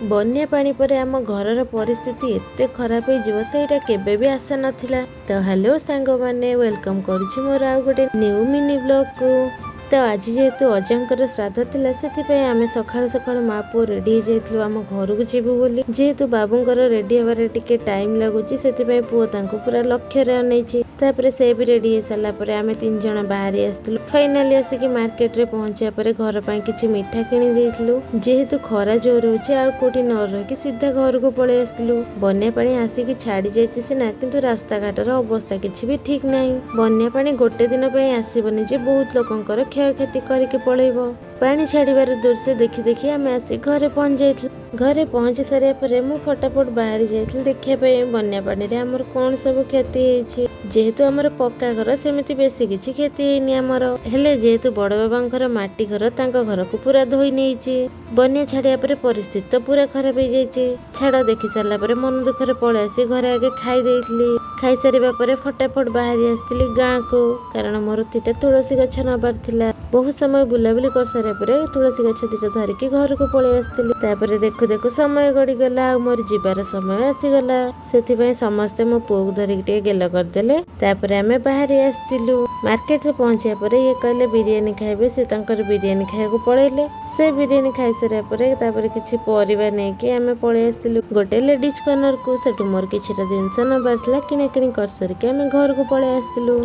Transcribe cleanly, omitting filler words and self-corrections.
ବନ୍ୟା ପାଣି ପରେ ଆମ ଘରର ପରିସ୍ଥିତି ଏତେ ଖରାପ ହେଇଯିବ, ସେଇଟା କେବେ ବି ଆଶା ନଥିଲା। ତ ହ୍ୟାଲୋ ସାଙ୍ଗମାନେ, welcome କରୁଛି ମୋର ଆଉ ଗୋଟେ ନ୍ୟୁ ମିନି ବ୍ଲଗ୍କୁ। ତ ଆଜି ଯେହେତୁ ଅଜାଙ୍କର ଶ୍ରାଦ୍ଧ ଥିଲା, ସେଥିପାଇଁ ଆମେ ସକାଳୁ ସକାଳୁ ମା ପୁଅ ରେଡ଼ି ହେଇଯାଇଥିଲୁ ଆମ ଘରକୁ ଯିବୁ ବୋଲି। ଯେହେତୁ ବାବୁଙ୍କର ରେଡ଼ି ହେବାରେ ଟିକେ ଟାଇମ୍ ଲାଗୁଛି, ସେଥିପାଇଁ ପୁଅ ତାଙ୍କୁ ପୁରା ଲକ୍ଷ୍ୟରେ ଅନେଇଛି। ତାପରେ ସେ ବି ରେଡ଼ି ହେଇସାରିଲା ପରେ ଆମେ ତିନି ଜଣ ବାହାରି ଆସିଥିଲୁ। ଫାଇନାଲି ଆସିକି ମାର୍କେଟରେ ପହଞ୍ଚିବା ପରେ ଘର ପାଇଁ କିଛି ମିଠା କିଣି ଦେଇଥିଲୁ। ଯେହେତୁ ଖରା ଜୋର ହଉଛି, ଆଉ କୋଉଠି ନ ରହିକି ସିଧା ଘରକୁ ପଳେଇ ଆସିଥିଲୁ। ବନ୍ୟା ପାଣି ଆସିକି ଛାଡି ଯାଇଛି ସିନା, କିନ୍ତୁ ରାସ୍ତାଘାଟର ଅବସ୍ଥା କିଛି ବି ଠିକ ନାହିଁ। ବନ୍ୟା ପାଣି ଗୋଟେ ଦିନ ପାଇଁ ଆସିବନି ଯେ ବହୁତ ଲୋକଙ୍କର କ୍ଷୟକ୍ଷତି କରିକି ପଳେଇବ। ପାଣି ଛାଡ଼ିବାର ଦୃଶ୍ୟ ଦେଖି ଦେଖି ଆମେ ଆସି ଘରେ ପହଞ୍ଚି ଯାଇଥିଲୁ। ଘରେ ପହଞ୍ଚି ସାରିବା ପରେ ମୁଁ ଫଟାଫଟ ବାହାରି ଯାଇଥିଲି ଦେଖିବା ପାଇଁ ବନ୍ୟା ପାଣିରେ ଆମର କଣ ସବୁ କ୍ଷତି ହେଇଛି। ଯେହେତୁ ଆମର ପକ୍କା ଘର, ସେମିତି ବେଶୀ କିଛି କ୍ଷତି ହେଇନି ଆମର। ହେଲେ ଯେହେତୁ ବଡ଼ ବାବାଙ୍କର ମାଟି ଘର, ତାଙ୍କ ଘରକୁ ପୁରା ଧୋଇ ନେଇଛି। ବନ୍ୟା ଛାଡ଼ିବା ପରେ ପରିସ୍ଥିତି ତ ପୁରା ଖରାପ ହେଇଯାଇଛି। ଛାଡ଼, ଦେଖି ସାରିଲା ପରେ ମନ ଦୁଃଖରେ ପଳେଇ ଆସି ଘରେ ଆଗେ ଖାଇ ଦେଇଥିଲି। ଖାଇସାରିବା ପରେ ଫଟାଫଟ ବାହାରି ଆସିଥିଲି ଗାଁକୁ, କାରଣ ମୋର ଦିଟା ତୁଳସୀ ଗଛ ନବାର ଥିଲା। ବହୁତ ସମୟ ବୁଲାବୁଲି କରିସାରିବା ପରେ ତୁଳସୀ ଗଛ ଦିଟା ଧରିକି ଘରକୁ ପଳେଇ ଆସିଥିଲି। ତାପରେ ଦେଖୁ ଦେଖୁ ସମୟ ଗଡ଼ିଗଲା ଆଉ ମୋର ଯିବାର ସମୟ ଆସିଗଲା। ସେଥିପାଇଁ ସମସ୍ତେ ମୋ ପୁଅକୁ ଧରିକି ଟିକେ ଗେଲ କରିଦେଲେ। ତାପରେ ଆମେ ବାହାରି ଆସିଥିଲୁ। ମାର୍କେଟରେ ପହଞ୍ଚିବା ପରେ ଇଏ କହିଲେ ବିରିୟାନୀ ଖାଇବେ, ସେ ତାଙ୍କର ବିରିୟାନୀ ଖାଇବାକୁ ପଳେଇଲେ। ସେ ବିରିୟାନୀ ଖାଇସାରିବା ପରେ ତାପରେ କିଛି ପରିବା ନେଇକି ଆମେ ପଳେଇ ଆସିଥିଲୁ ଗୋଟେ ଲେଡିଜ କର୍ଣ୍ଣରକୁ। ସେଠୁ ମୋର କିଛିଟା ଜିନିଷ ନେବାର ଥିଲା, କିଣାକିଣି କରିସାରିକି ଆମେ ଘରକୁ ପଳେଇ ଆସିଥିଲୁ।